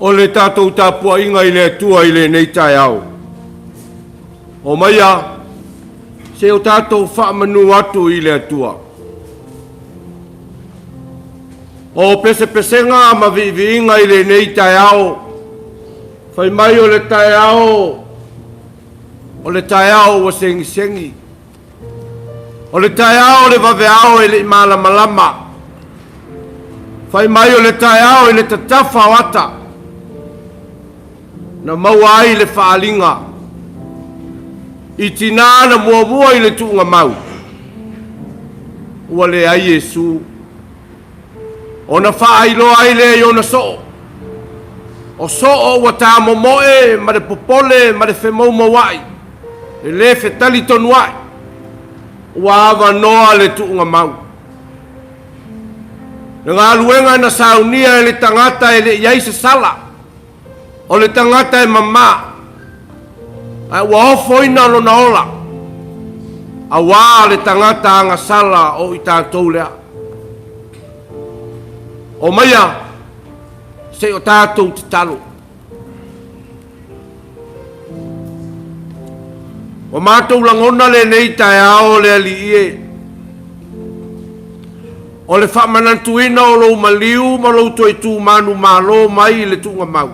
O le tatou tapuaiga i le Atua i lenei taeao, omaia se o tatou faamanu atu i le Atua. O pesepesega ma viiviiga i lenei taeao, fai mai o le taeao, o le taeao ua segisegi. O le taeao o le vaveao e le i malamalama. Fai mai o le taeao i le tatafa o ata, na maua ai le faaaliga i tinā na muamua i le tuugamau, ua leai Iesu. Ona faailoa ai lea i ona soo, o soo ua tamomoe ma le popole ma le femoumoua'i, le lē fetalitonua'i, ua avanoa le tuugamau. Le galuega na saunia e le tagata e le i ai se sala, o le tagata e mamā, ae ua ofoina lona ola, auā le tagata agasala o i tatou lea. Omaia! Se i o tatou tatalo. Ua matou lagona lenei taeao le Alii e, o le faamanatuina o lou maliu ma lou toe tu manumalo mai i le tuugamau.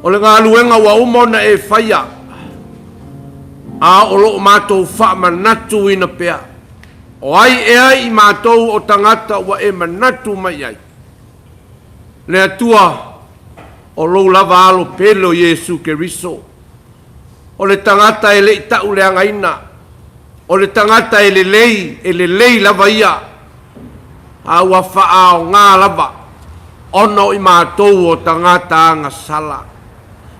O le galuega ua uma ona e faia, a o lo o matou faamanatuina pea. O ai ea i matou o tagata ua e manatu mai ai? Le Atua, o lou lava Alo pele o Iesu Keriso, o le tagata e le i tauleagaina, o le tagata e lelei, e lelei lava ia, a ua faaaoga lava ona o i matou o tagata agasala.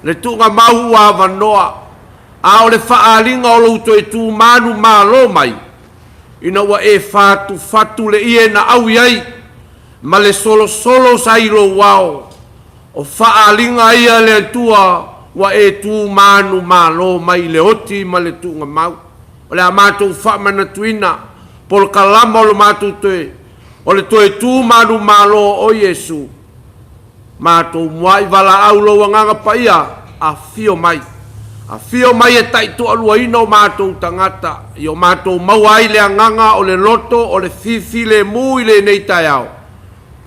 Le tuugamau ua avanoa, a o le faaaliga o lou toe tu manumalo mai, ina ua e fatufatu le ie na ʻaui ai ma le solosolo sa i lou ao, o faaaliga ia a le Atua ua e tu manumalo mai i le oti ma le tuugamau. O le a matou faamanatuina polokalama o le matou toe o le toe tu manumalo o Iesu. Matou muai valaau lou Agaga Paia, afio mai. Afio mai e taitoaluaina o matou tagata, ia o matou maua ai le agaga o le loto o le fifilemu i lenei taeao,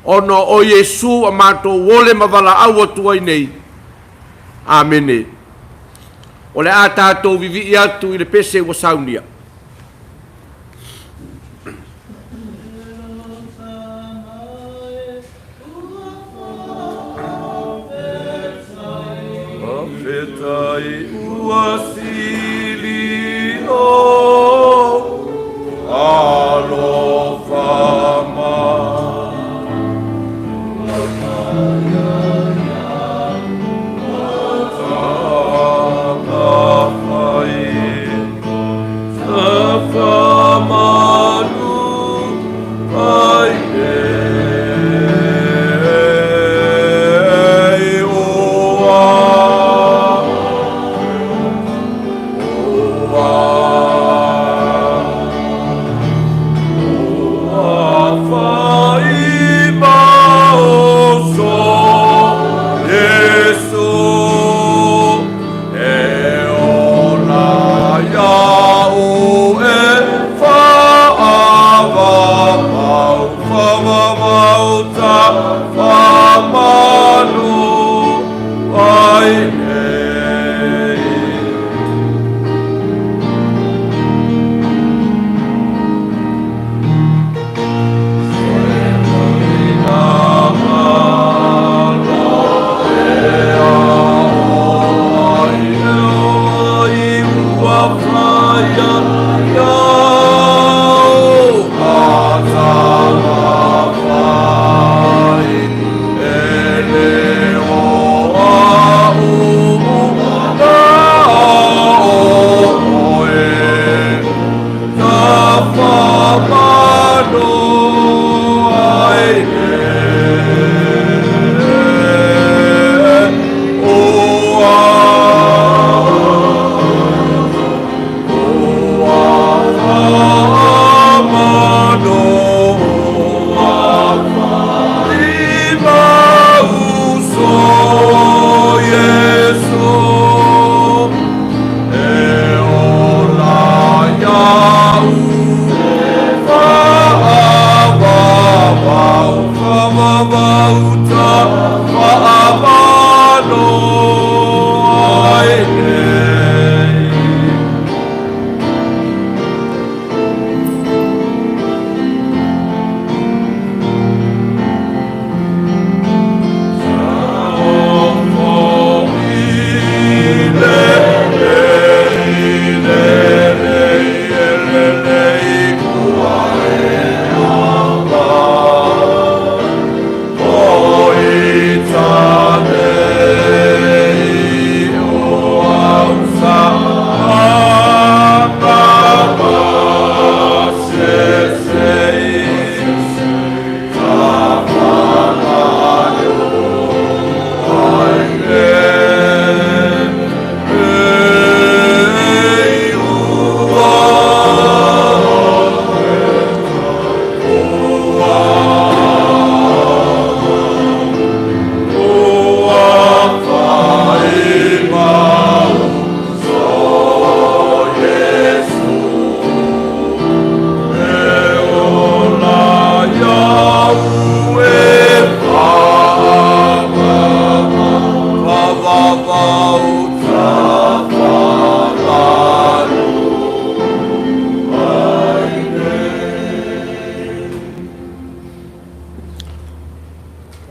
ona o Iesu ua matou ole ma valaau atu ai nei. Amene. O le a tatou vivii atu i le pese ua saunia. Faafetai ua sili lou alofa mai.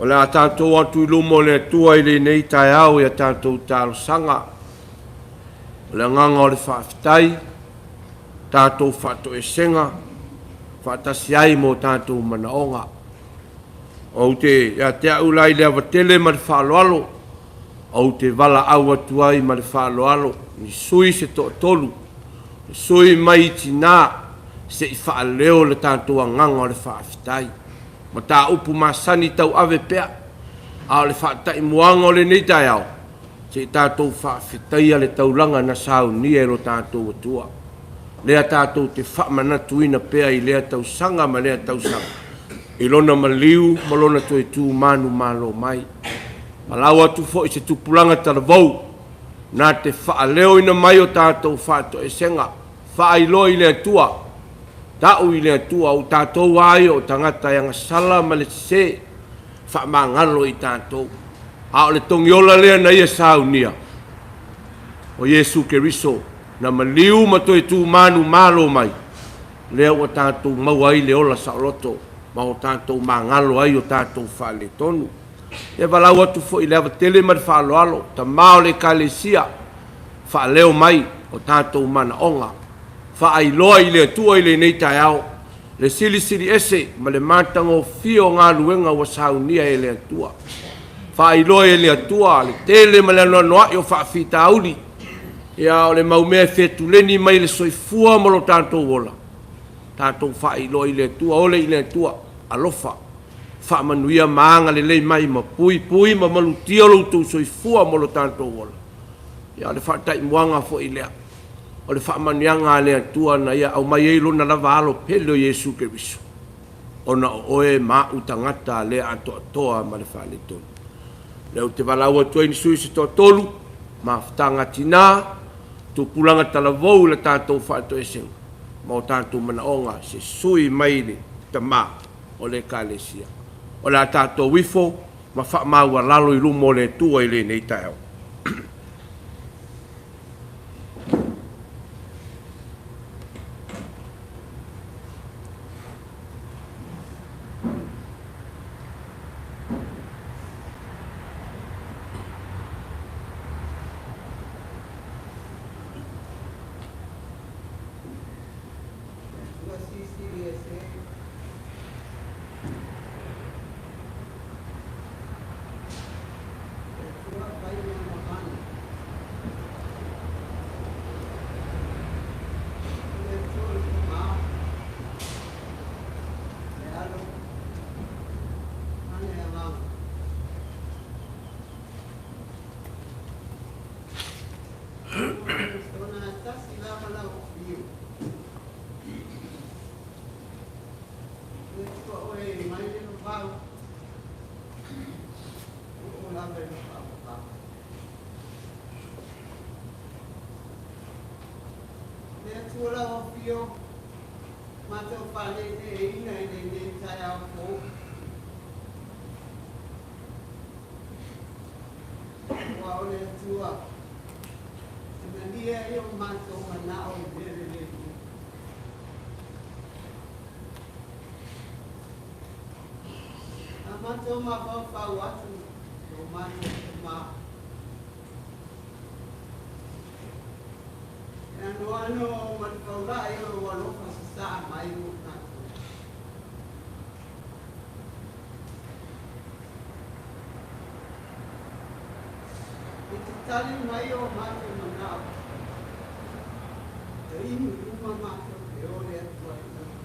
O le a tatou atu i luma o le Atua i lenei taeao i a tatou talosaga. O le agaga o le faafetai, tatou faatoesega, faatasi ai ma o tatou manaoga. Ou te ia te au la i le ava tele ma le faaaloalo, ou te valaau atu ai ma le faaaloalo i sui usufono se toatolu, sui mai i tina se i faaleo le tatou agaga o le faafetai. Mataupu masani tauave pea, a o le faataimuaga o lenei taeao, se i tatou faafetaia le taulaga na saunia e lo tatou Atua, lea tatou te faamanatuina pea i lea tausaga ma lea tausaga i Lona maliu ma Lona toe tu manumalo mai. Valaau atu foi i se tupulaga talavou na te faaleoina mai o tatou faatoesega, faailoa i le Atua, tau i le Atua, o tatou lava ia o tagata e agasala ma le sese, faamagalo i tatou. A o le togiola lea na Ia saunia, o Iesu Keriso na maliu ma toe tu manumalo mai, lea ua tatou maua ai le ola saoloto ma o tatou magalo ai o tatou faaletonu. E valaau atu foi i le ava tele ma le faaaloalo, tama o le Ekalesia, faaleo mai o tatou manaoga, faailoa i le Atua i lenei taeao le silisili ese ma le matagofie o galuega ua saunia e le Atua. Faailoa e le Atua le tele ma le anoanoai o faafitauli, a o le mau mea e fetuleni mai le soifua ma lo tatou ola, tatou faailoa i le Atua, ole i le Atua, alofa, faamanuia ma agalelei mai ma puipui ma malutia lo outou soifua ma lo tatou ola. Ia o le faataimuaga foi lea, o le faamanuiaga a le Atua na Ia aumai ai Lona lava Alo pele o Iesu Keriso, ona o oe ma a'u tagata le atoatoa ma le faaletonu. O lea ou te valaau atu ai i ni sui usufono se toatolu, Mafutaga a Tina, Tupulaga Talavou i le tatou faatoesega ma o tatou manaoga, se sui mai le tama o le Ekalesia. O le a tatou ifo ma faamaualalo i luma o le Atua i lenei taeao. Le Atua Silisili Ese, Le Atua fai mea mamana, O le Atua le Tama, le Alo ma le Agaga. Ona tasi lava lau afio. Le Atua oe mai le vavau, oo lava i le faavavau. Le Atua lau afio, matou faaneeneeina i lenei taeao fou. Aua o le Atua e malie ai o matou manao i mea lelei. A matou mafaufau atu o matou tama, e anoano ma le faulai o lou alofa sasaa mai mo tatou. I te tali mai o matou manao, e inu uma matou te ole atu ai lava.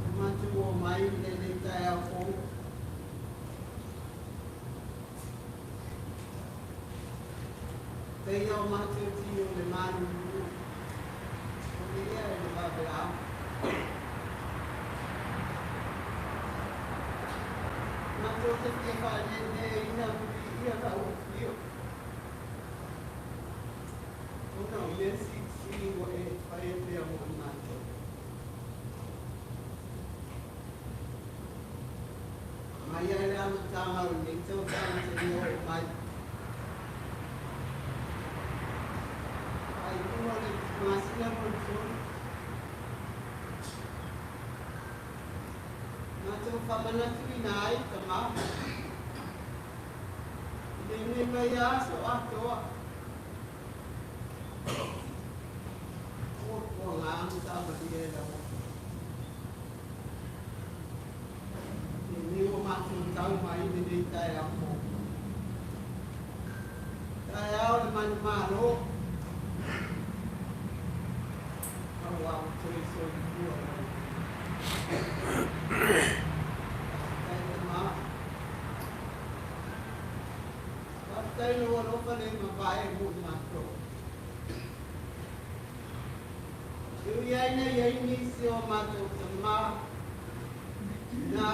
O matou o mai i lenei taeao fou, Teia o matou tino i le malulu, o ia i le vaveao. Matou te fia faaneeneeina ma viia lau afio, ona o mea silisili ua e faia pea mo i matou. Mai lava i le amataga o lenei tausaga seia oo mai faaiuga o le masina lona tolu. Faamanatuina ai Tamā i lenei vaiaso atoa. Aua puaga ma taamalie e lau Afioga. Lenei ua matou tau mai i lenei taeao fou. Taeao le manumalo, aua ua toe soifua mai. Faafetai Tamā. Faafetai lou alofa le mavae mo i matou. E ui ai na i ai nisi o matou tamā na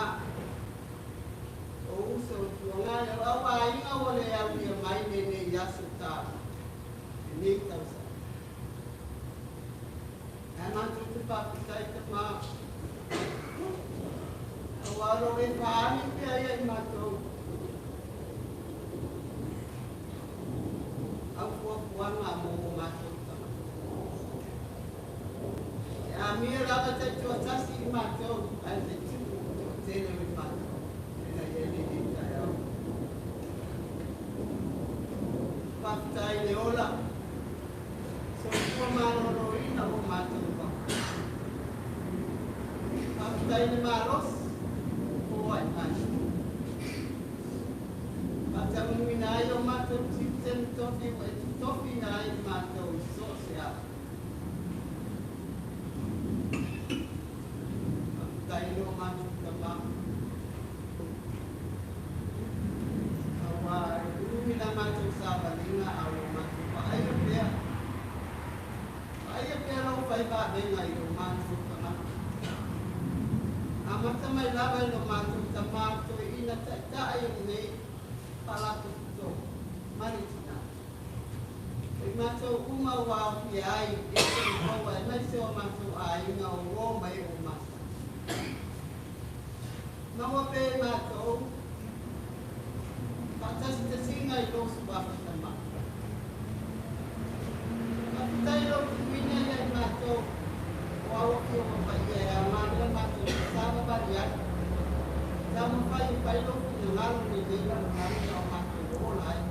o uso o tuagai o au aiga ua le aulia mai lenei aso taua, lenei tausaga. Ae matou te faafetai Tamā, aua o lo o e faaali pea ia i matou au fuafuaga mo o matou tagata. E amia lava taitoatasi i matou, ae te tuu toatele o i matou, ina ia lenei taeao. Faafetai le ola, soifua maloloina o matou vaa. Faafetai le malosi, o ai mai. Faataunuuina ai o matou tiute ma tofi ua e totofiina ai i matou i so o se ao. Faafetai i lo matou Tamā. Aua e umi la matou savaliga a o matou vaaia pea. Vaaia pea lou faivaavega i o matou tagata. Amata mai lava i lo matou Tamā toeaina taitai o lenei faalapotopotoga ma le tina. O i matou uma ua aofia ai e soifua aemaise o matou aiga o uo mai o masa. Maua pea i matou faatasitasiga i lou suafa Tamā. Faafetai lou tuuina ia i matou o au afioga paia e aoga lea matou te savavali ai. Taumafai e fai lou finagalo i lenei lalolagi a o matou ola ai.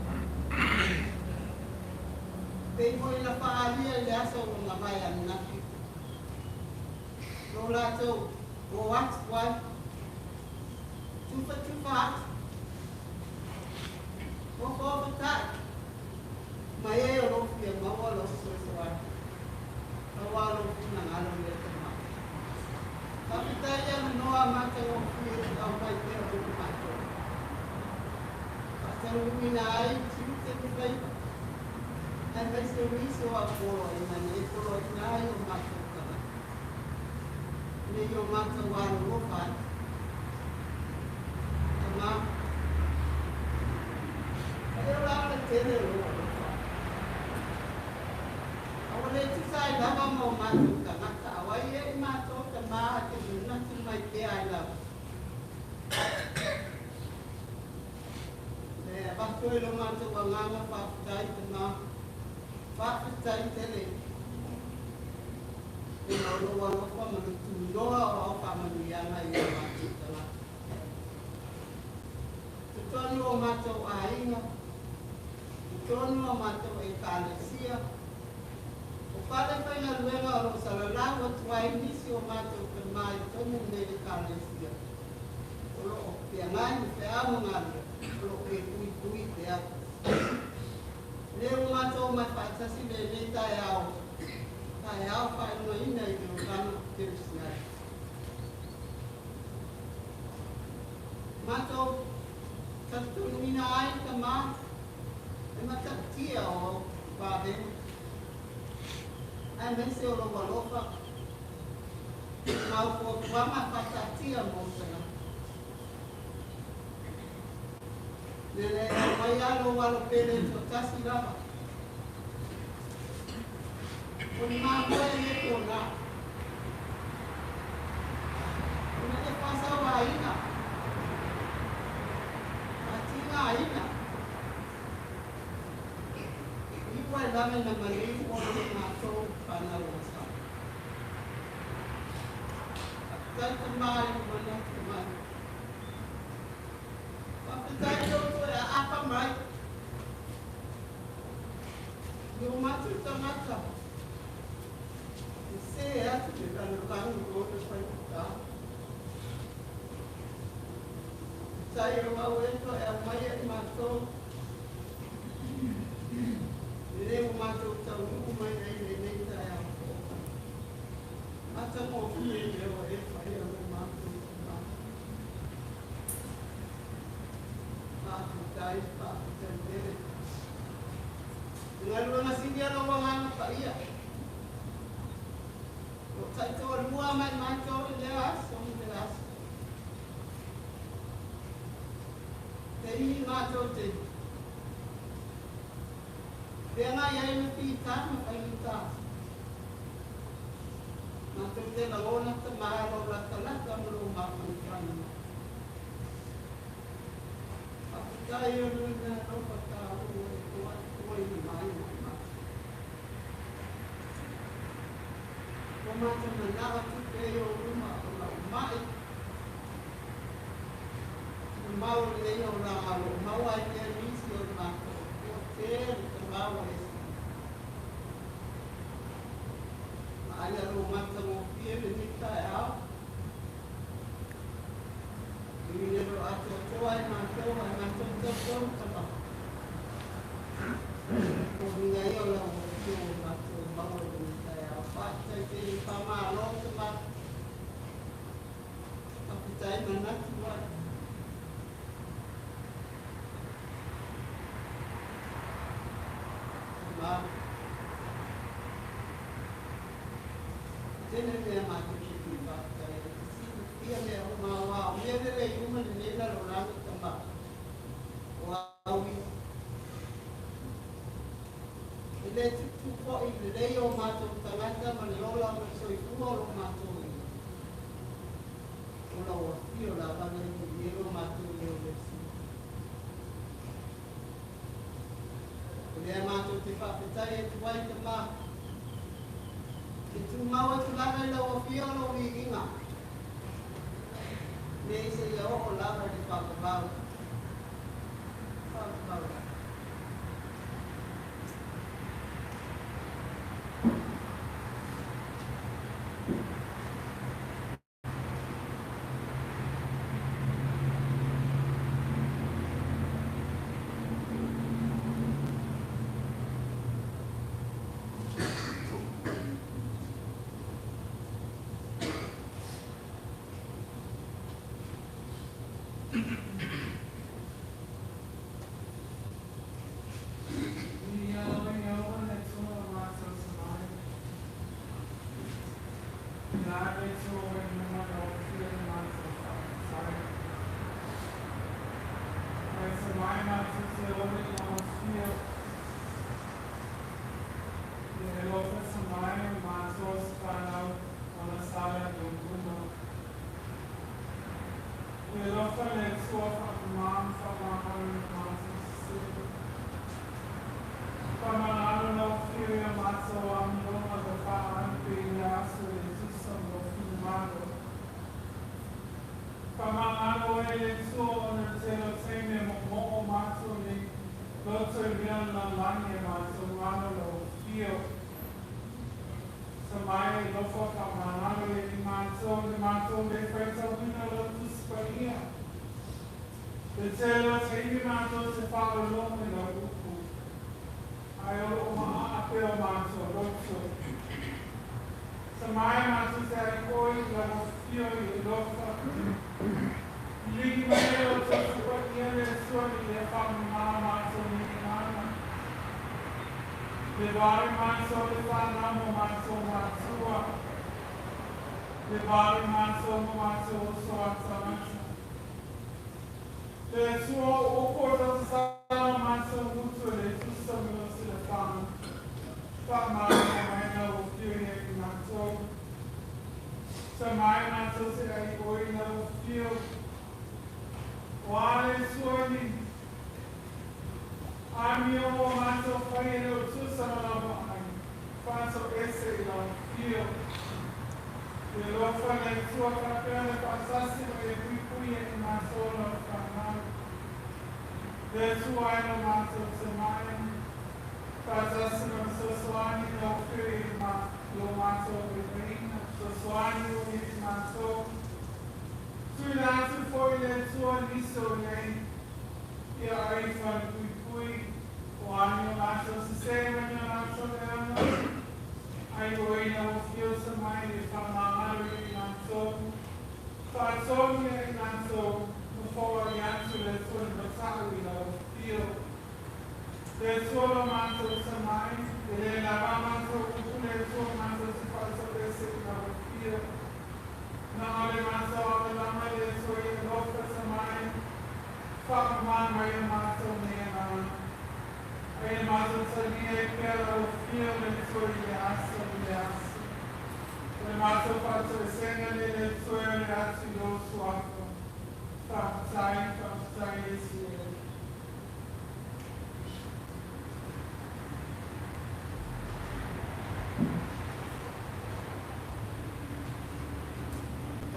Pei foi na faaalia i le aso ua mavae ananafi lo latou o atu ai, tufatufa atu, ofaofatai, ma e o lou fia maua lou fesoasoani, aua lou finagalo lea Tamā. Faafetai avanoa matagofie e aumai pea mo i matou. Faataunuuina ai tiute ma faiva, aemaise o nisi o au poloaiga na e poloaiina ai o matou tagata. Ina ia o matou alolofa atu. Tamā, e o la le tele o lou alofa. A ua le tusa ai lava ma o matou tagata, a o ai ea i matou Tamā te manatu mai pea ai lava. E avatu ai lo matou agaga faafetai Tamā, faafetai tele ona o lou alofa ma le tunoa o au faamanuiaga i o matou tagata. Totonu o matou aiga, totonu o matou ekalesia, o fale faigaluega o lo o salalau atu ai nisi o matou tamā i totonu o nei ekalesia, o lo o feagai ma feau ma galuega, o lo o e puipui pea. Lea ua matou omai faatasi lenei taeao, taeao faailogaina i le olaga kerisiano. Matou talitonuina ai Tamā e matautia o au vavega, aemaise o lou alofa ma au fuafuaga faataatia mo tagata. Lele e aumai a lou alo pele toatasi lava. O ni mamoe e le pōnā. O na e faasauaina, faatigaina. Iu ai lava na maliu o le matou whanau o sa. Faafetai Tamā i le manatu mai. Faafetai i lou toe aapa mai i o matou tagata e sē atu le lalolagi i ona faigata. Faafetai aua ua e toe aumaia i matou lē ua matou taunuu mai ai i lenei taeao fou. Matagofie mea ua e faia mo matou tama. Faafetai, faafetai tele. Le galuega sili a lou Agaga Paia. O taitoalua mai matou i lea aso ma lea aso. Taimi matou te feagai ai ma fita ma faigata. Matou te lagona tama lou latalata ma lou mafanafana. Faafetai ona o le meaalofa taua ua e toaina mai mo matou. Ua matou manao atu pea i ou luma o lau mai. Tumau lelei olaga o lo o maua ai pea nisi o le matou toatele tama ua e Vaaia lou matagofie lenei taeao. E ui e le o atoatoa ai matou ae matou talitonu tama. O uiga ia o lau afio ua matou maua i lenei taeao. Faafetai tele, faamalo tama. Faafetai manatu ai. Tama. Tele mea matou te fia faafetai ai. E silafia mea uma aua o mea lelei uma lenei lalolagi tama. O au ia. E le tupu foi lelei o matou tagata ma le ola ma le soifua o lo matou i. O lau afio lava lea e manuia lo matou leo le sili. O lea matou te faafetai atu ai tama. Te tumau atu lava i lau afio o lou viiga. Nei seia oo lava i le faavavau. Faavavau lava. Viia oe Ieova le Atua o matou tamai. Ia ave le Atua i luma lau Afio le matou faafetai. Mai tamai matou te ole i lau Afio. Ia e alofa tamai o matou se fanau ona sala i ou luma. Ia alofa le Atua faamama ma faamagalo i le matou sese. Faamagalo lau Afio ia matou amioga ua faaape i le aso e tusa ma lou finagalo. Faamagalo e le Atua ona o le tele o taimi e moomoo matou nei loto i mea o le lalolagi ae matou galo lau Afio. Tamai e alofa faamagalo ia i matou i le matou le faitauina o lau Tusi Paia. Le tele o taimi matou te faalologo i lau upu, ae o lo o maaa pea o matou loto. Tamai matou te aikoi i lau afio i alofa. Liligi mai e lo Tusi Paia le Atua i le faamama matou nei agaga. Le vave matou le fanau ma matou matua. Le vave matou ma matou uso a tagata. Le Atua o upu o tausasala matou gutu e le tusa ma lou silafaga. Faamagalo mai lau afio ia i matou. Tamai matou te aioi i lau afio. O a le Atua ni amio ua matou fai e le o tusa ma lau vaai, faatoese i lau afio. Le alofa le Atua faapea le faatasi ma e puipuia i matou lau fanau. Le Atua e lo matou tamai, faatasi ma fesoasoani lau Afioga i lo matou vaivaiga, fesoasoani ua i ai matou. Tuuina atu foi le Atua nisi o nei ia ai falepuipui, o a ni o latou sese ma ni o latou leaga, ai o ai lau Afio tamai e faamagalo ia i latou, faatonu ia i latou, ma foai atu le Atua le matau i lau Afio. Le Atua lo matou tamai, e le lava matou upu le Atua matou te faatoese i lau Afio. Na o le matou agalama i le Atua i alofa tamai, faamama mai a matou nei agaga. A ia matou talia ai pea lau Afio le Atua i le aso i le aso. O le matou faatoesega lea le Atua e ole atu i lou Suafa. Faafetai, faafetai Iesu e.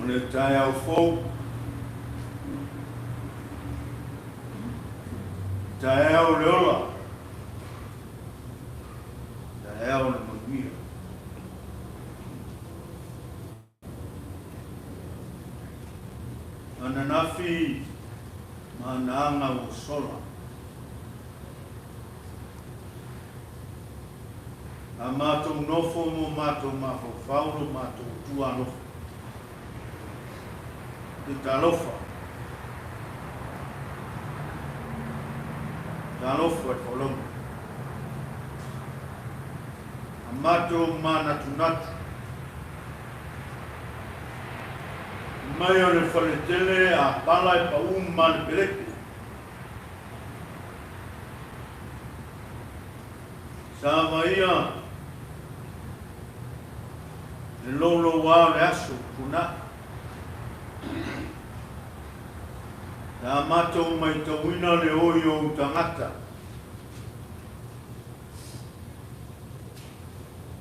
O le taeao fou, taeao o le ola, taeao o le manuia. Ananafi ma ana aga ua sola. A matou nofo mo matou mafaufau lo matou Atua alofa. I talofa. Talofa i folauga. A matou manatunatu. Mai o le faletele a pala e pau ma le peleke. Sa vaia le louloua o le aso tuanai. Sa matou maitauina le oi o ou tagata.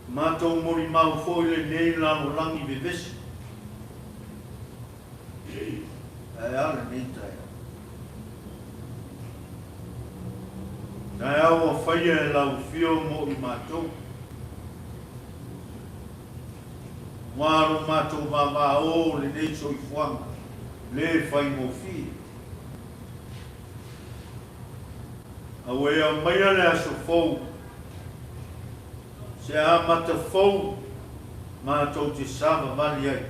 Matou molimau foi lenei lalolagi vevesi. Ae a lenei taeao? Taeao ua faia e lau afio mo i matou. Ua lo matou vavao lenei soifuaga le faigofie. A ua e aumaia le aso fou, se amata fou matou te savavali ai.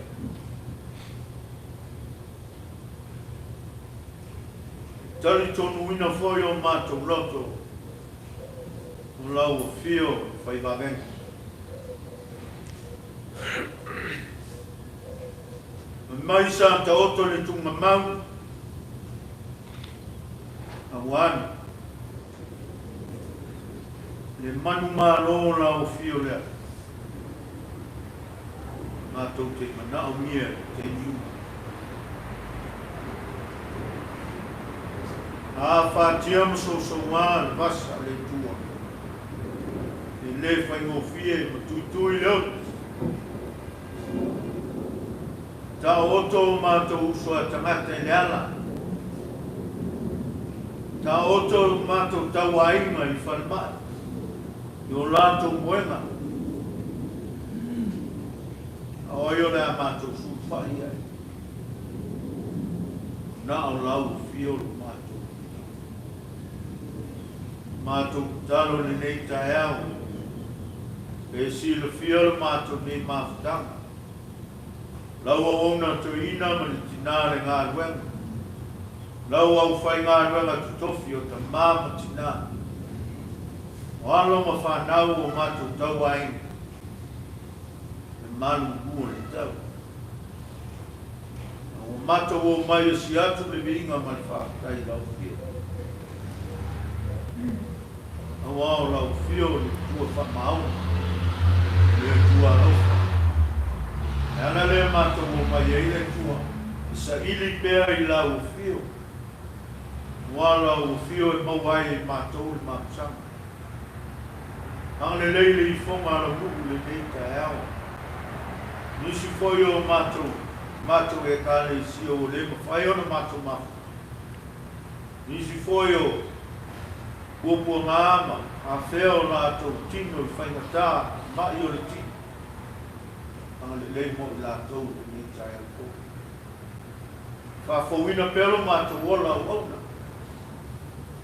E talitonuina foi o matou loto o lau afio e fai vavega. Fai mai sa taoto le tuugamau, A ua alu le manumalo lau afio lea, matou te manaomia i taimi uma. A afatia ma sousouā le vasa a le Atua, e le faigofie ma tuitui le oti. Taoto o matou uso a tagata i le ala. Taoto o matou tauaiga i falemai, i o latou moega. A o ai o le a matou sulufai i ai? Na o lau afio lo matou tatalo. Matou tatalo i lenei taeao, e silafia lo matou nei mafutaga. Lau auauna toeaina ma le tinā le galuega, lau aufaigaluega totofi o tamā ma tinā, o alo ma fanau o matou tauaiga, le malulu o le tau. A ua matou omai e si atu le viiga ma le faafetai i lau Afio. Aua o lau Afio o le Atua faamaoni, o le Atua alofa. O le ala lea matou omai ai le Atua, e saili pea i lau Afio, aua o lau Afio e maua ai e matou le mapusaga. Agalelei le ifoga a lau nuu i lenei taeao. Nisi foi o matou, matou Ekalesia ua le mafai ona matou mafuta. Nisi foi o. Puapuaga ma afea o latou tino i faigata ma'i o le tino. Agalelei mo i latou i lenei taeao fou. Faafouina pea lo matou ola auauna,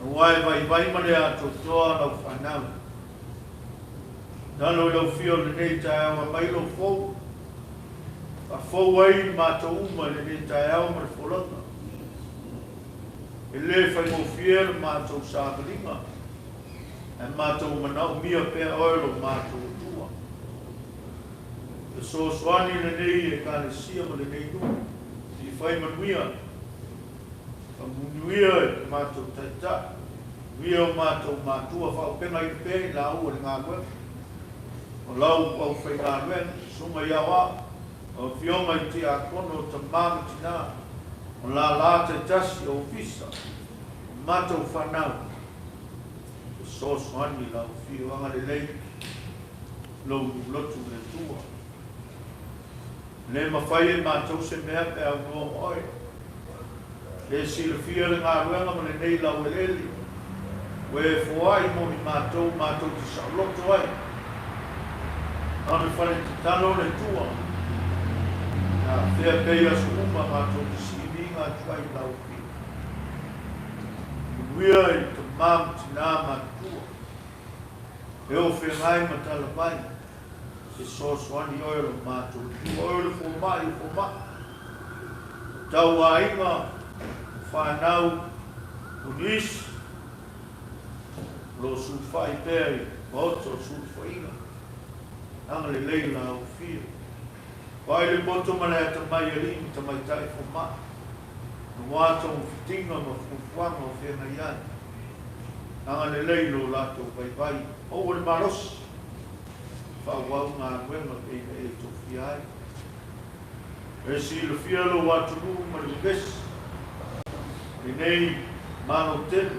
aua e vaivai ma le atoatoa lau fanau. Lalo i lau fia o lenei taeao aumai lou fou, faafou ai matou uma i lenei taeao ma le folauga. E le faigofie le matou savaliga, ae matou manaomia pea oe lo matou Atua. Fesoasoani lenei Ekalesia ma lenei nuu i fai manuia, faamanuia i lo matou Taitai, manuia o matou matua, faaupega ina pea i laua le galuega o lau aufaigaluega, susuga i aoao, o afioga i tiakono, o tama ma tina, o lālā taitasi, o ofisa, o matou fanau, fesoasoani i lau afio agalelei lou lotu i le Atua. E le mafai e matou se mea pe aunoa ma oe. Le silafia le galuega ma lenei laueleele, ua e foai mo i matou, matou te saoloto ai. Na o le fale tatalo le Atua, e afea pea i aso uma matou te siimiiga atu ai i lau afio. Manuia i tama ma tinā matutua. E o feagai ma talavai, fesoasoani oe o lo matou Atua, oe o le fomai o fomai, o tauaiga, o fanau, o nisi, o lo o sulufai pea i maota o sulufaiga, agalelei la au fia. Vaai le poto ma le atamai alii ma tamaitai fomai, aua togafitiga ma fuafuaga o feagai ai. Agalelei lo latou vaivai, aua le malosi, faaauau galuega pei na e tofia ai. E silafia lou atunuu ma le vevesi, lenei Malo tele,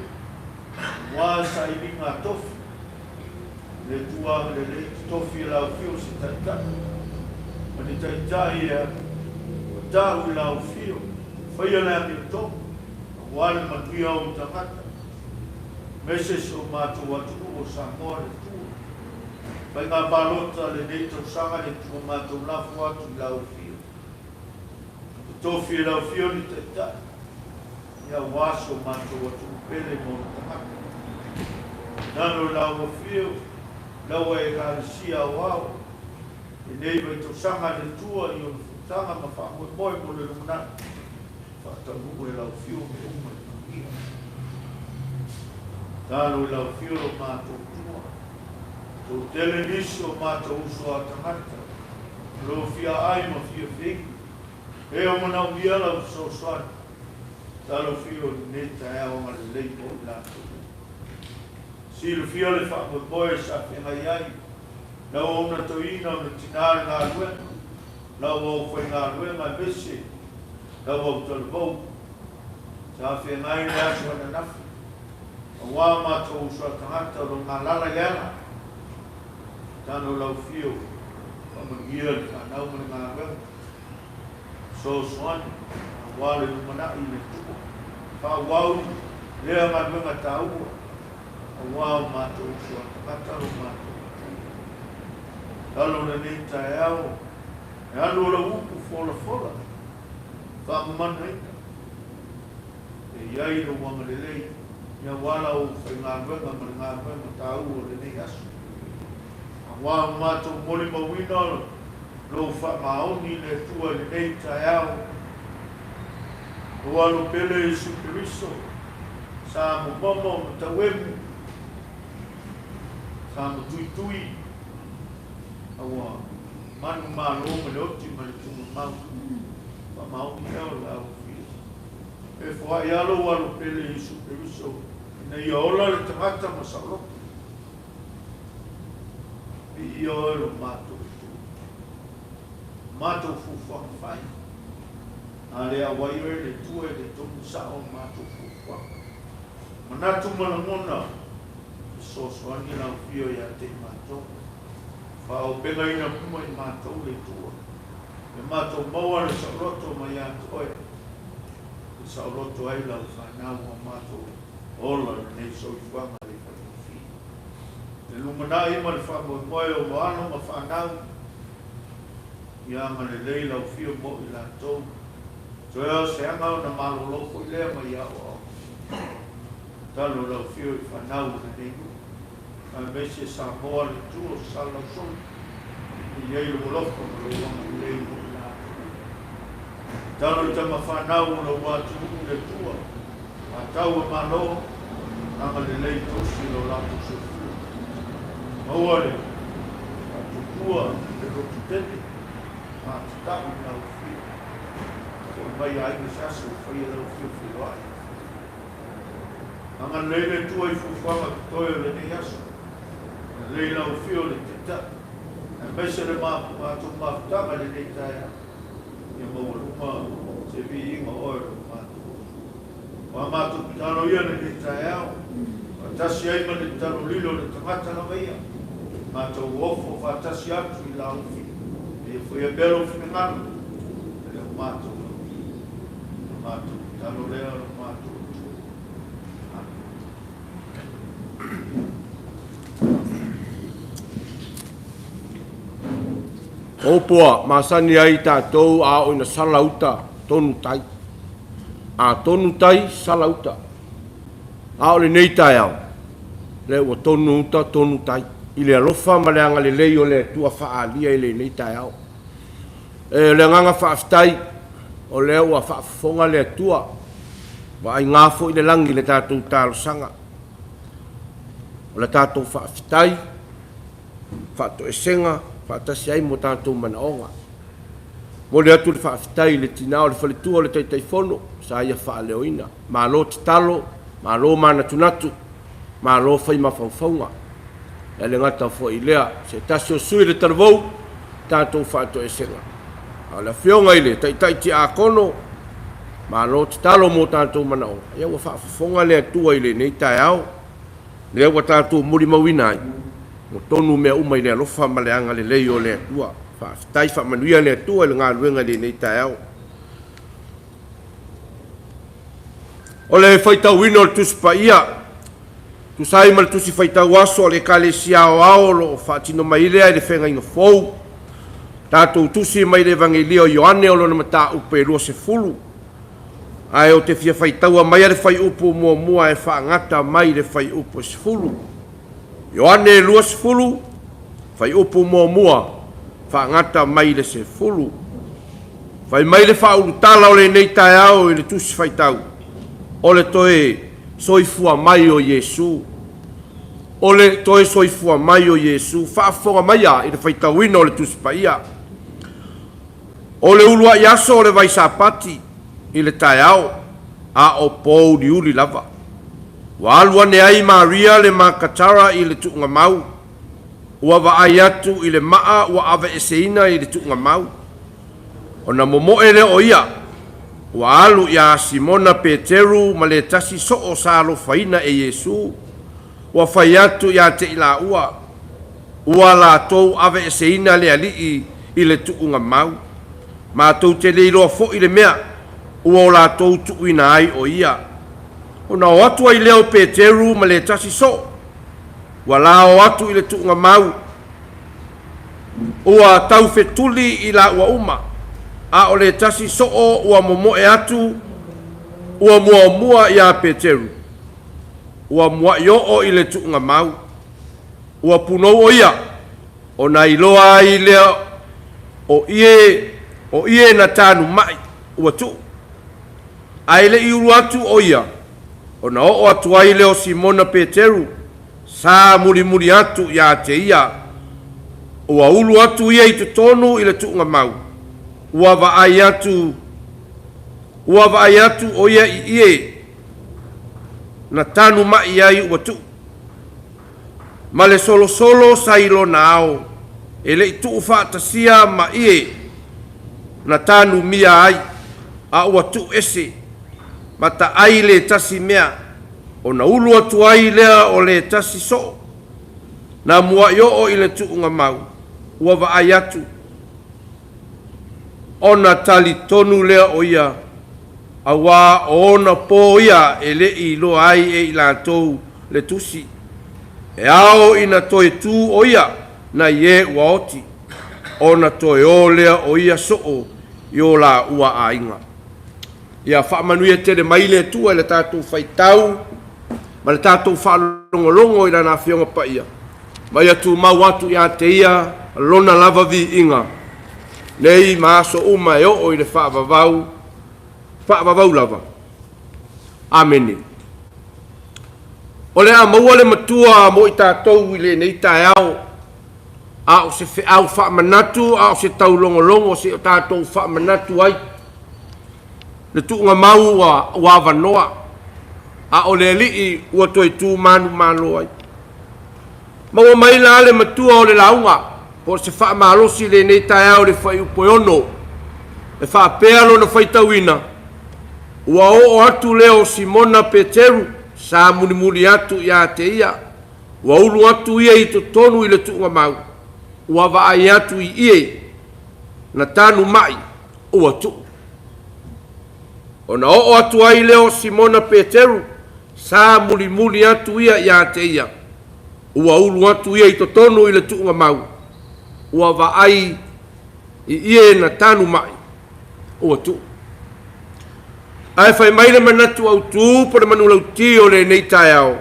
aua sailiga a tofi, le Atua agalelei totofi e laufio se taitai, ma ni taitai e matau i laufio, faia le amiotonu, aua le manuia o ou tagata, aemaise si o matou atunuu o Samoa le Atua. Faiga palota lenei tausaga le Atua matou lafo atu i laufio. Totofi e laufio ni taitai. Ia aua si o matou atunuu pele ma ona tagata. Nano i lau afio, lau Ekalesia aoao, lenei vaitausaga a le Atua i ona fonotaga ma faamoemoe mo le lumanai, faataunuu e lau afio mea uma i le manuia. Talo i lau afio lo matou Atua, toatele nisi o matou uso a tagata, o lo fia ai ma fia feinu, e o manaomia lau fesoasoani. Talofi o lenei taeao agalelei mo i latou. Silafia le faamoemoe sa feagai ai lau auauna toeaina o le tina le galuega, lau aufaigaluega aemaise lau autalavou. Sa feagai le aso ananafi aua matou uso a tagata o lo galala i le ala. Talo lau fio faamanuia le fanau ma le galuega. Fesoasoani aua le lumanai i le Atua. Faaauau lea galuega taua aua o matou uso a tagata lo matou Atua. Lalo lenei taeao e alu o lau upu folafola faamamanaina e i ai lou agalelei aua lau faigaluega ma le galuega taua o lenei aso. Aua o matou molimauina lou faamaoni i le Atua i lenei taeao, Lou alo pele Iesu Keriso, sa momomo ma tauemu, sa matuitui, a ua manumalo ma le oti ma le tuumamau. Faamaoni ea o le au fia. E foai lava lou alo pele Iesu Keriso, ina ia ola le tagata ma saoloto. Viia oe lo matou Atua. Matou fuafuaga fai. A le auai oe le Atua e le tonu sao o matou fuafuaga. Manatu ma lagona, fesoasoani lau Afio ia te i matou. Faaopegaina uma i matou le Atua. Ia matou maua le saoloto mai ia te oe. E saoloto ai lau fanau o matou ola i lenei soifuaga le fai. Le lumanai ma le faamoemoe o alo ma fanau, ia agalelei lau Afio mo i latou. Toe o se aga ona malolo foi lea mai aoaoga. Tatalo lau Afio i fanau o lenei nuu, aemaise Samoa le Itu o Salelausoli, e i ai lou alofa ma lou agalelei mo i latou. Tatalo i tama fanau o lou atunuu le Atua, Matau a Malo, agalelei tausi lo latou soifua. Maua le faatuatua le loto tele, matatau i lau afio. Foi mai aiga se aso e faia lau afio feiloai. Agalelei le Atua i fuafuaga totoe o lenei aso. Agalelei lau afio le Taitai, aemaise le matou mafutaga i lenei taeao. Ia maualuga se viiga o oe lo matou Atua. O a matou tatalo ia lenei taeao, faatasi ai ma le tatalo lilo o le tagata lava ia, matou ofo faatasi atu i lau ina ia faia pea lou finagalo, e le o matou lava ia. O le matou tatalo lea o lo matou Atua. Amene. O upu ua masani ai tatou a oo ina sala uta, tonu tai. A tonu tai, sala uta. A o lenei taeao, lea ua tonu uta, tonu tai, i le alofa ma le agalelei o le Atua faaalia i lenei taeao. E, o le agaga faafetai, o lea ua faafofoga le Atua, ua aigā foi le lagi i le tatou talosaga. O le tatou faafetai, faatoesega, faatasi ai ma o tatou manaoga. Momoli atu le faafetai i le tina o le faletua o le Taitaifono sa ia faaleoina. Malo tatalo, malo manatunatu, malo fai mafaufauga. E le gata foi i lea, se tasi o sui o le talavou, tatou faatoesega. A o le afioga i le Taitai Tiakono, malo tatalo mo tatou manaoga. Ia ua faafofoga le Atua i lenei taeao, lea ua tatou molimauina ai, ua tonu mea uma i le alofa ma le agalelei o le Atua. Faafetai, faamanuia le Atua i le galuega i lenei taeao. O le faitauina o le Tusi Paia, tusa ai ma le Tusi Faitau Aso a le Ekalesia Aoao o lo o faatino mai lea i le Feagaiga Fou, tatou tusi mai le Evagelia o Ioane o lona mataupu e 20, ae ou te fia faitaua maia le fuaiupu muamua e faagata mai le fuaiupu e 10. Ioane 20, fuaiupu muamua, faagata mai le 10. Fai mai le faaulutala o lenei taeao i le Tusi Faitau, o le toe soifua mai o Iesu. O le toe soifua mai o Iesu. Faafofoga maia i le faitauina o le Tusi Paia. O le uluai aso o le Vaisapati i le taeao, a o pōuliuli lava. Ua alu ane ai Maria le Makatara i le tuugamau, ua vaai atu i le maa ua aveeseina i le tuugamau. Ona momoe lea o ia, ua alu iā Simona Peteru ma le tasi soo sa alofaina e Iesu, ua fai atu iā te i laua, ua latou aveeseina le Alii i le tuugamau. Matou te le iloa foi le mea ua o latou tuuina ai o ia. Ona o atu ai lea o Peteru ma le tasi soo, ua la o atu i le tuugamau, ua taufetuli i laua uma, a o le tasi soo ua momoe atu, ua muamua iā Peteru, ua muai oo i le tuugamau, ua punou o ia, ona iloa ai lea o ie, o ie na tanumai ua tuu. Ae le i ulu atu o ia, ona oo atu ai lea o Simona Peteru, sa mulimuli atu iā te ia, ua ulu atu ia i totonu i le tuugamau, ua vaai atu, ua vaai atu o ia i ie na tanumai ai ua tuu. Ma le solosolo sa i lona ao, e le i tuufaatasia ma ie na tanumia ai, a ua tuu ese, ma taai le tasi mea, ona ulu atu ai lea o le tasi soo, na muai oo i le tuugamau, ua vaai atu, ona talitonu lea o ia, auā o ona pō ia e le i iloa ai e i latou le tusi. E ao ina toe tu ʻo ia nai e ua oti, ona toe o lea o ia soo i o lāua aiga. Ia faamanuia tele mai le Atua i le tatou faitau ma le tatou faalogologo i Lana Afioga Paia, ma ia tumau atu ia te Ia Lona lava viiga, nei ma aso uma e oo i le faavavau, faavavau lava. Amene. O le a maua le matua mo i tatou i lenei taeao, a o se feau faamanatu, a o se taulogologo se i o tatou faamanatu ai. Le tuugamau ua, ua avanoa, a o le alii ua toe tu manumalo ai. Maua mai la le matua o le lauga, po o se faamalosi i lenei taeao i le fuaiupu e 6, e faapea lona faitauina, Ua oo atu lea o Simona Peteru, sa mulimuli atu ia te ia, ua ulu atu ia i totonu i le tuugamau, ua vaai atu i ie na tanu mai, ua tuu. Ona oo atu ai lea o Simona Peteru, sa mulimuli atu ia ia te ia, ua ulu atu ia i totonu i le tuugamau, ua vaai i ie na tanu mai, ua tuu. Ae fai mai le manatu autu po le manulauti o lenei taeao,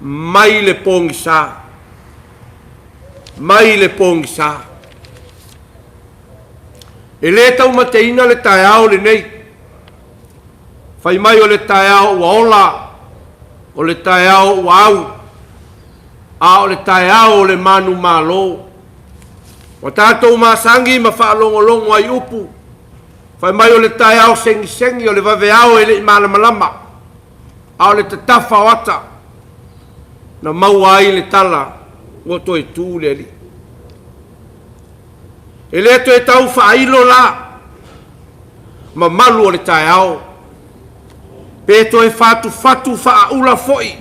mai le pogisa, mai le pogisa. E le taumateina le taeao lenei. Fai mai o le taeao ua ola, o le taeao ua au, a o le taeao o le manumalo. Ua tatou masagi ma faalogologo ai upu, fai mai o le taeao segisegi, o le vaveao e le i malamalama, a o le tatafa o ata, na maua ai le tala ua toe tu le alii. E le toe tau faailo la mamalu o le taeao, pe toe fatufatu faaula foi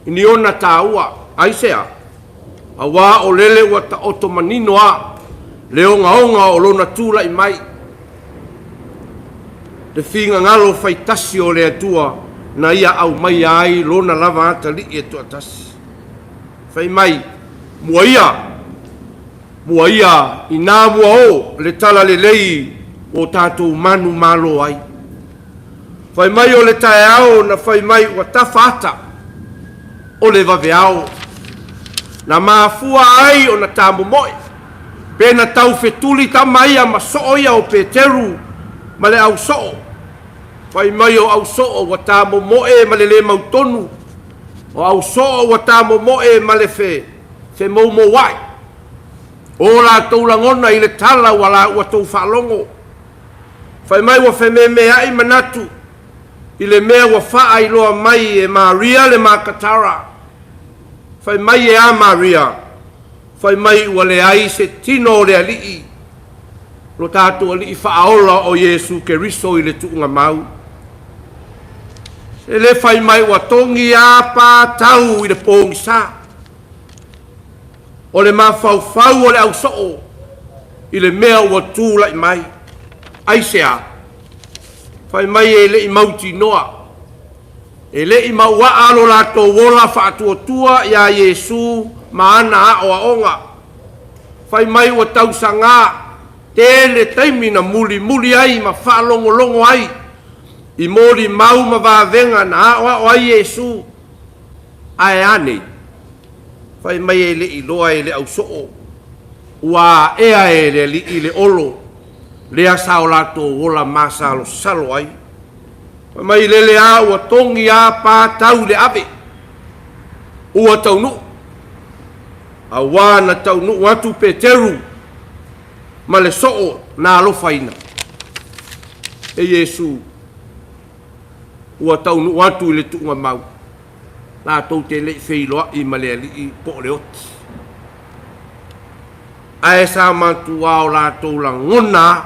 i ni ona taua. Aisea? Auā o lele ua taoto manino a le ogaoga o lona tulai mai, le finagalo faitasi o le Atua na ia aumaia ai lona lava atalii e toatasi. Fai mai, mua ia, mua ia, inā mua o le talalelei ua o tatou manumalo ai. Fai mai o le taeao na fai mai ua tafa ata o le vaveao, na mafua ai ona tamomoe, pe na taufetuli tama ia ma soo ia o Peteru ma le au soo. Fai mai o au soo ua tamomoe ma le le mautonu, o au soo ua tamomoe ma le fe, femoumouai. O latou lagona i le tala ua la ua tou faalogo. Fai mai ua fememeai manatu i le mea ua faailoa mai e Maria le Makatara. Fai mai e a Maria? Fai mai ua leai se tino o le Alii, lo tatou Alii Faaola o Iesu Keriso i le tuugamau. E le fai mai ua togi a patau i le pogisa. O le mafaufau o le ausoo i le mea ua tulai mai. Aisea? Fai mai e le i mautinoa, e le i mauaa lo latou ola faatuatua iā Iesu ma ana aoaoga. Fai mai ua tausagā tele taimi na mulimuli ai ma faalogologo ai i molimau ma vavega na aoao ai Iesu. Ae a nei? Fai mai e le i iloa e le ausoo, ua aea e le alii le olo lea sa o latou ola masalosalo ai. Fai mai lele a ua togi a pa tau i le ave, ua taunuu, auā na taunuu atu Peteru ma le soo na alofaina e Iesu. Ua taunuu atu i le tuugamau, latou te le i feiloai ma le alii po o le oti. Ae sa matuā o latou lagona a,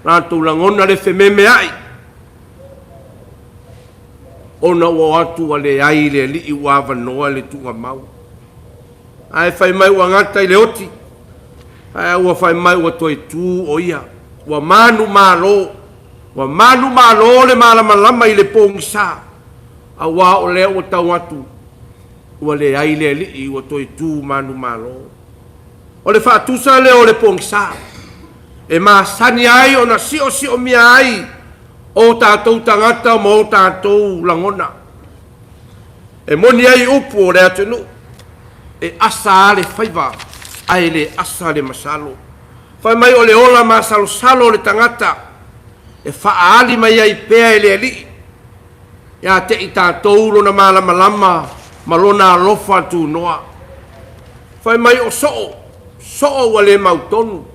latou lagona le fememeai, ona ua o atu ua leai le alii ua avanoa le tuugamau. Ae fai mai ua gata i le oti, ae ua fai mai ua toe tu o ia, ua manumalo, ua manumalo le malamalama i le pogisa, auā o lea ua tau atu. Ua leai le Alii ua toe tu manumalo. O le faatusa lea o le pogisa e masani ai ona siosiomia ai o tatou tagata ma o tatou lagona. E moni ai upu o le atunuu, e asa lava le faiva ae le asa le masalo. Fai mai o le ola masalosalo o le tagata e faaali mai ai pea e le Alii ia te i tatou lona malamalama ma lona alofa tunoa. Fai mai o soo, soo ua le mautonu,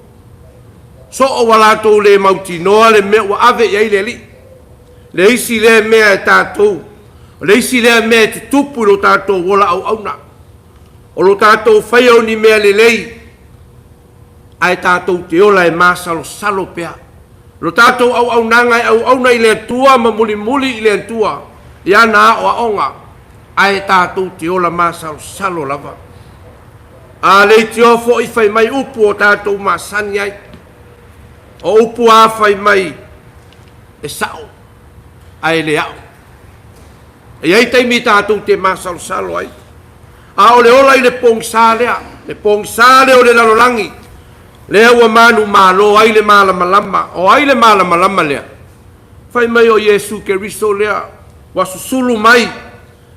soo ua latou le mautinoa le mea ua ave i ai le Alii. Le isi lea mea e tatou, o le isi lea mea e tutupu i lo tatou ola auauna, o lo tatou faia o ni mea lelei, ae tatou te ola e masalosalo pea. Lo tatou auaunaga e auauna i le Atua ma mulimuli i le Atua i ana aoaoga, ae tatou te ola masalosalo lava. A leitioa foi fai mai upu o tatou masani ai. O upu a fai mai e sao ae le ao. E i ai taimi tatou te masalosalo ai. A o le ola i le pogisa lea, le pogisa lea o le lalolagi, lea ua manumalo ai le malamalama. O ai le malamalama lea? Fai mai o Iesu Keriso lea ua susulu mai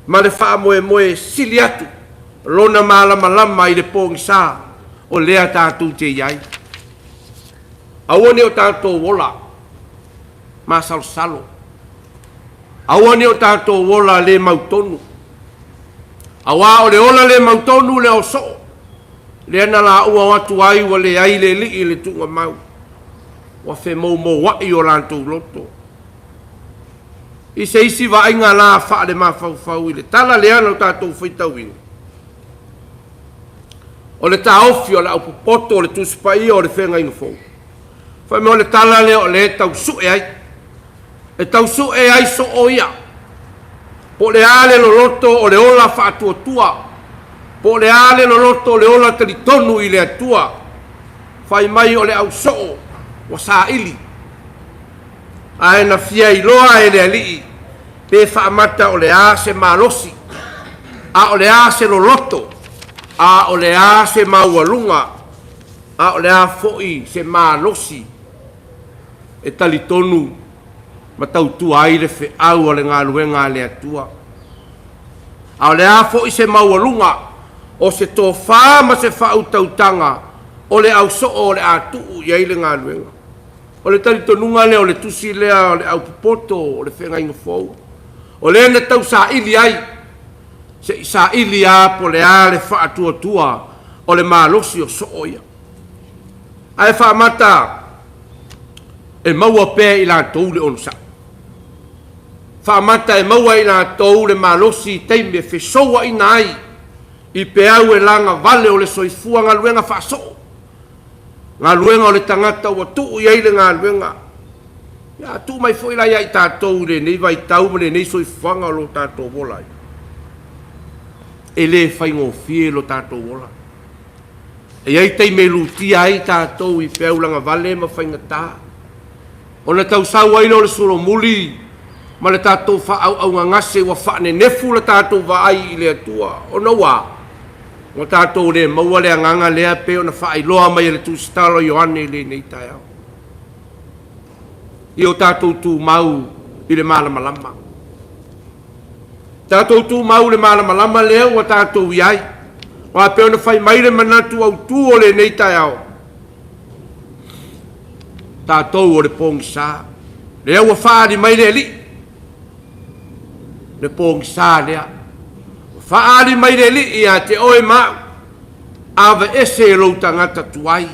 ma le faamoemoe e sili atu lona malamalama i le pogisa o lea tatou te i ai. Aua ne i o tatou ola masalosalo. Aua ne i o tatou ola le mautonu. Auā o le ola le mautonu lea o soo, lea na laua o atu ai ua leai le alii i le tuugamau, ua femoumoua'i o latou loto. I se isi vaaiga la faalemafaufau i le tala lea na tatou faitauina, o le taofi o le aupopoto o le Tusi Paia o le Feagaiga Fou, fai mai o le tala lea o lea e tau sue ai, e tau sue ai soo ia, po o le a le loloto o le ola faatuatua, po o le a le loloto o le ola talitonu i le Atua, fai mai o le ausoo ua saili, ae na fia iloa e le Alii pe faamata o le a se malosi, a o le a se loloto, a o le a se maualuga, a o le a foi se malosi e talitonu ma tautua ai le feau o le galuega a le Atua. A o le a foi se maualuga o se tofa ma se faautautaga o le ausoo o le a tuu i ai le galuega. O le talitonuga lea o le tusi lea o le aupopoto o le feagaiga fou, o lea na tausaili ai, se i saili lava po o le a le faatuatua o le malosi o soo ia. Ae faamata e maua pea e i latou le onosai. Faamata e maua e i latou le malosi i taimi e fesouaina ai i peau e lagavale o le soifua galuega faasoo, galuega o le tagata ua tuu i ai le galuega. Ia, tuu mai foi la ia i tatou i lenei vaitau ma lenei soifuaga o lo tatou ola ai. E le faigofie lo tatou ola. E i ai taimi e lutia ai tatou i peau lagavale ma faigata, ona tausau ai lea o le solomuli ma le tatou faaauaugagase ua faanenefu le tatou vaai i le Atua, ona ua a? Ua tatou le maua le agaga lea pei ona faailoa mai e le Tusitala o Ioane i lenei taeao. Ia o tatou tumau i le malamalama. Tatou tumau i le malamalama lea ua tatou i ai. Aua pei ona fai mai le manatu autu o lenei taeao, tatou o le pogisa. Lea ua faaali mai le Alii, le pogisa lea. Ua faaali mai le Alii ia te oe ma au, aveese lou tagata tuai,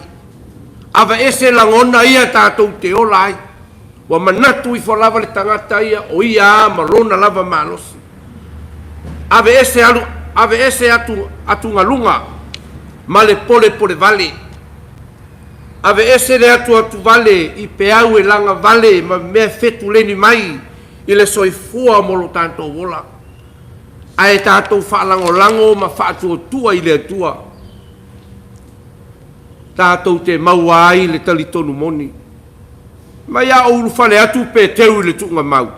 aveese lagona ia tatou te ola ai. Ua manatu ifo lava le tagata ia o ia a ma lona lava malosi. Aveese alu, aveese atu, atugaluga ma le polepolevale. Aveese le atuatuvale i peau e lagavale ma mea fetuleni mai i le soifua mo lo tatou ola. Ae tatou faalagolago ma faatuatua i le Atua, tatou te maua ai le talitonu moni. Mai a ou ulufale atu Peteru i le tuugamau.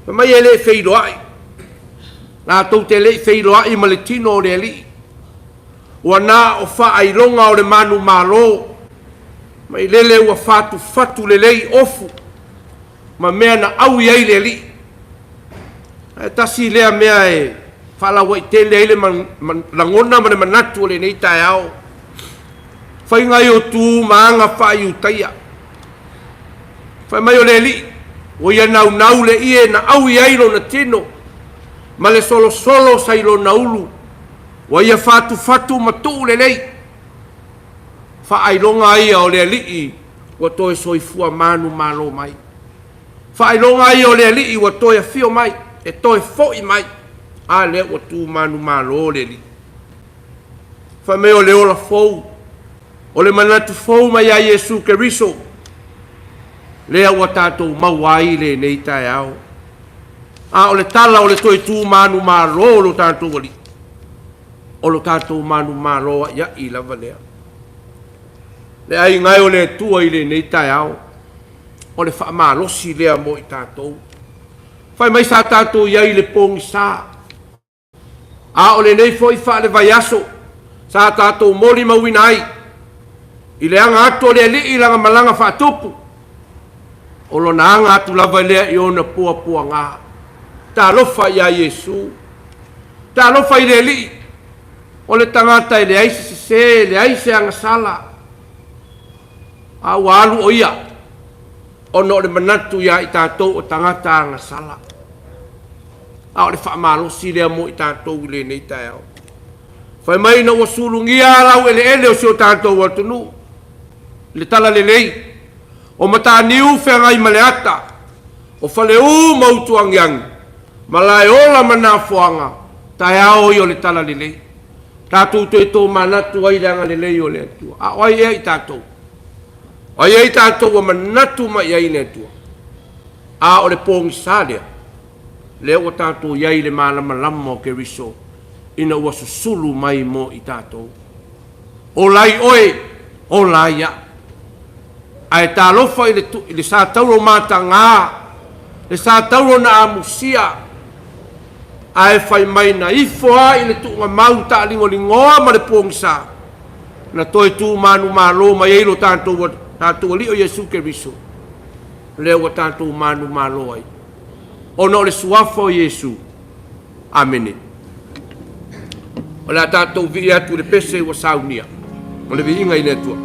Fai mai e le feiloai. Latou te le i feiloai ma le tino o le Alii. Ua na o faailoga o le manumalo, mai lele ua fatufatu lelei ofu ma mea na aui ai le Alii. Ae tasi lea mea e faalauaitele ai le lagona ma le manatu o lenei taeao, faiga ia o tu ma aga faa-Iutaia. Fai mai o le Alii, ua ia naunau le ie na aui ai lona tino, ma le solosolo sa i lona ulu, ua ia fatufatu ma tuu lelei. Faailoga ia o le Alii ua toe soifua manumalo mai. Faailoga ia o le Alii ua toe afio mai, e toe foi mai. A lea ua tu manumalo le Alii. Fai mai o le ola fou, o le manatu fou mai ia Iesu Keriso, lea ua tatou maua ai lenei taeao. A o le tala o le toe tu manumalo o lo tatou Alii, o lo tatou manumalo a'ia'i lava lea. Le aiga e o le Atua i lenei taeao, o le faamalosi lea mo i tatou. Fai mai sa tatou i ai i le pogisa, a o lenei foi faalevaiaso sa tatou molimauina ai i le aga atu o le Alii i lana malaga faatupu, o lona aga atu lava lea i ona puapuaga. Talofa ia Iesu, talofa i le Alii, o le tagata e leai se sese, e leai se agasala, a ua alu o ia ona o le manatu ia i tatou o tagata agasala. A o le faamalosi lea mo i tatou i lenei taeao. Fai mai ina ua sulugia laueleele o si o tatou atunuu i le talalelei, o Mataniu feagai ma le ata, o Faleu ma Utuagiagi, Malaeola ma Nafoaga, taeao ia o le talalelei. Tatou toe tomanatu ai i le agalelei o le Atua. A o ai ea i tatou? O ai ea i tatou ua manatu mai i ai le Atua? A o le pogisa lea, lea ua tatou i ai i le malamalama o Keriso ina ua susulu mai mo i tatou. Ola ai oe, ola ai au. Ae talofa i le, i le sa tauro mataga, le sa tauro na amusia, ae fai mai na ifo lava i le tuugamau taaligoligoa ma le pogisa, na toe tu manumalo mai ai lo tatou, tatou Alii o Iesu Keriso, lea ua tatou manumalo ai, ona o le suafa o Iesu. Amene. O le a tatou vii atu i le pese ua saunia, o le viiga i le Atua.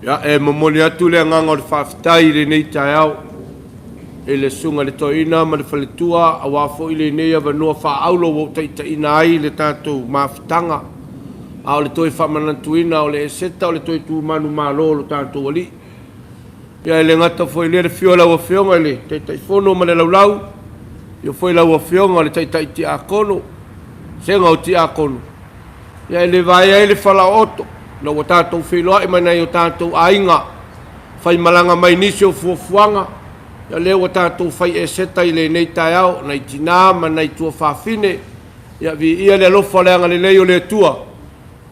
Ia, e momoli atu le agaga o le faafetai i lenei taeao i le Susuga i le Toeaina ma le Faletua aua foi lenei avanoa faaauro ua ou taitaiina ai le tatou mafutaga, a o le toe faamanatuina o le Eseta o le toe tu manumalo o lo tatou Alii. Ia e le gata foi i lea le afio o lau Afioga i le Taitaifono ma le Laulau, afio foi lau Afioga i le Taitai Tiakono, Vasega o Tiakono, ia e le vaea ai le falaooto ina ua tatou feiloai ma nai o tatou aiga faimalaga mai nisi o fuafuaga, ia o lea ua tatou fai Eseta i lenei taeao, nai tina ma nai tuafafine, ia viia le alofa ma le agalelei o le Atua,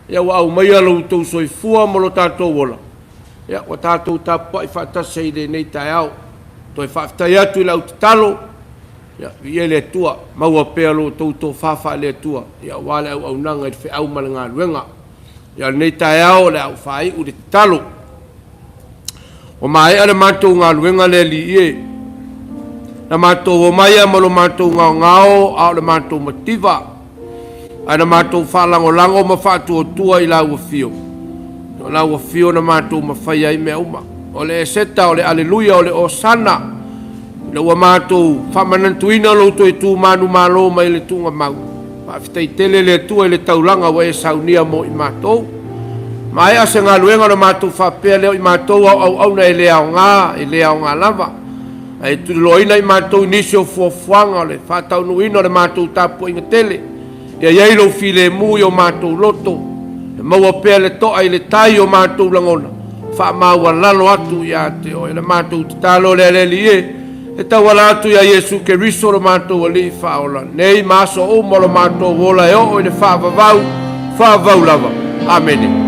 ia ua aumaia lo outou soifua ma lo tatou ola, ia ua tatou tapuai faatasi ai i lenei taeao. Toe faafetai atu i le au tatalo, ia viia le Atua, maua pea lo outou tofa faale-Atua aua le auaunaga i le feau ma le galuega. Ia, o lenei taeao o le a ou faaiu i le tatalo. Ua maea le matou galuega le Alii e, na matou omai lava ma lo matou gaogao a o le matou mativa, ae na matou faalagolago ma faatuatua i lau afio, o lau afio na matou mafaia ai mea uma. O le Eseta, o le Aleluia, o le Osana, ina ua matou faamanatuina lou toe tu manumalo mai le tuugamau. Faafetai tele le Atua i le taulaga ua e saunia mo i matou. Maea se galuega ona matou faapea lea o i matou o auauna e le aoga, e le aoga lava. Ae tuliloaina i matou i nisi o fuafuaga o le faataunuuina o le matou tapuaiga tele. Ia i ai lou filemu i o matou loto, e maua pea le to'a i le tai i o matou lagona, faamaualalo atu ia te oe. O le matou tatalo lea le Alii e, e tauala atu ia Iesu Keriso lo matou Alii Faaola, nei ma aso uma o lo matou ola e oo i le faavavau, faavavau lava. Amene.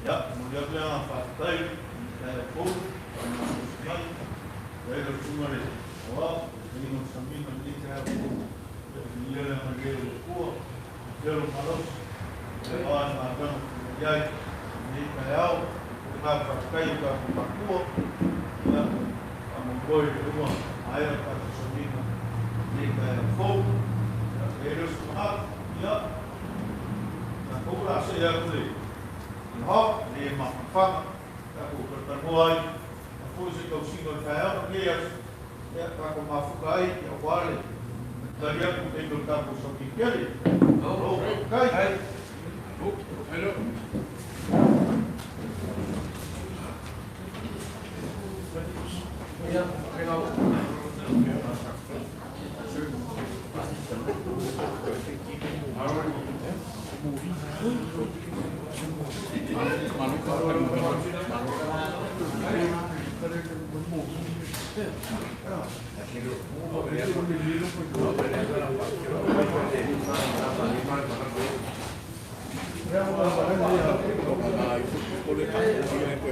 Ia, momoli atu le agaga faafetai i le taeao fou, faamalosi mai, i lau susuga i le Aoao, le taitaiga o le Samiga i lenei taeao fou. Ia, viia le agalelei o le Atua, maua pea lou malosi, aua le galuega o tulai ai i lenei taeao. Le agaga faafetai i o tatou matua, ia, faamoemoe o lea ua maea le tatou Samiga i lenei taeao fou. Ia, e i ai lea o se manatu, ia, tatou o le a see atu i le hall, le mafanafana, tatou talatalanoa ai, a foi se tausiga o le taeao ma lenei aso, ia, tatou mafuta ai aua le tali atu i le taimi o le tatou sauni tele. Malo faafetai.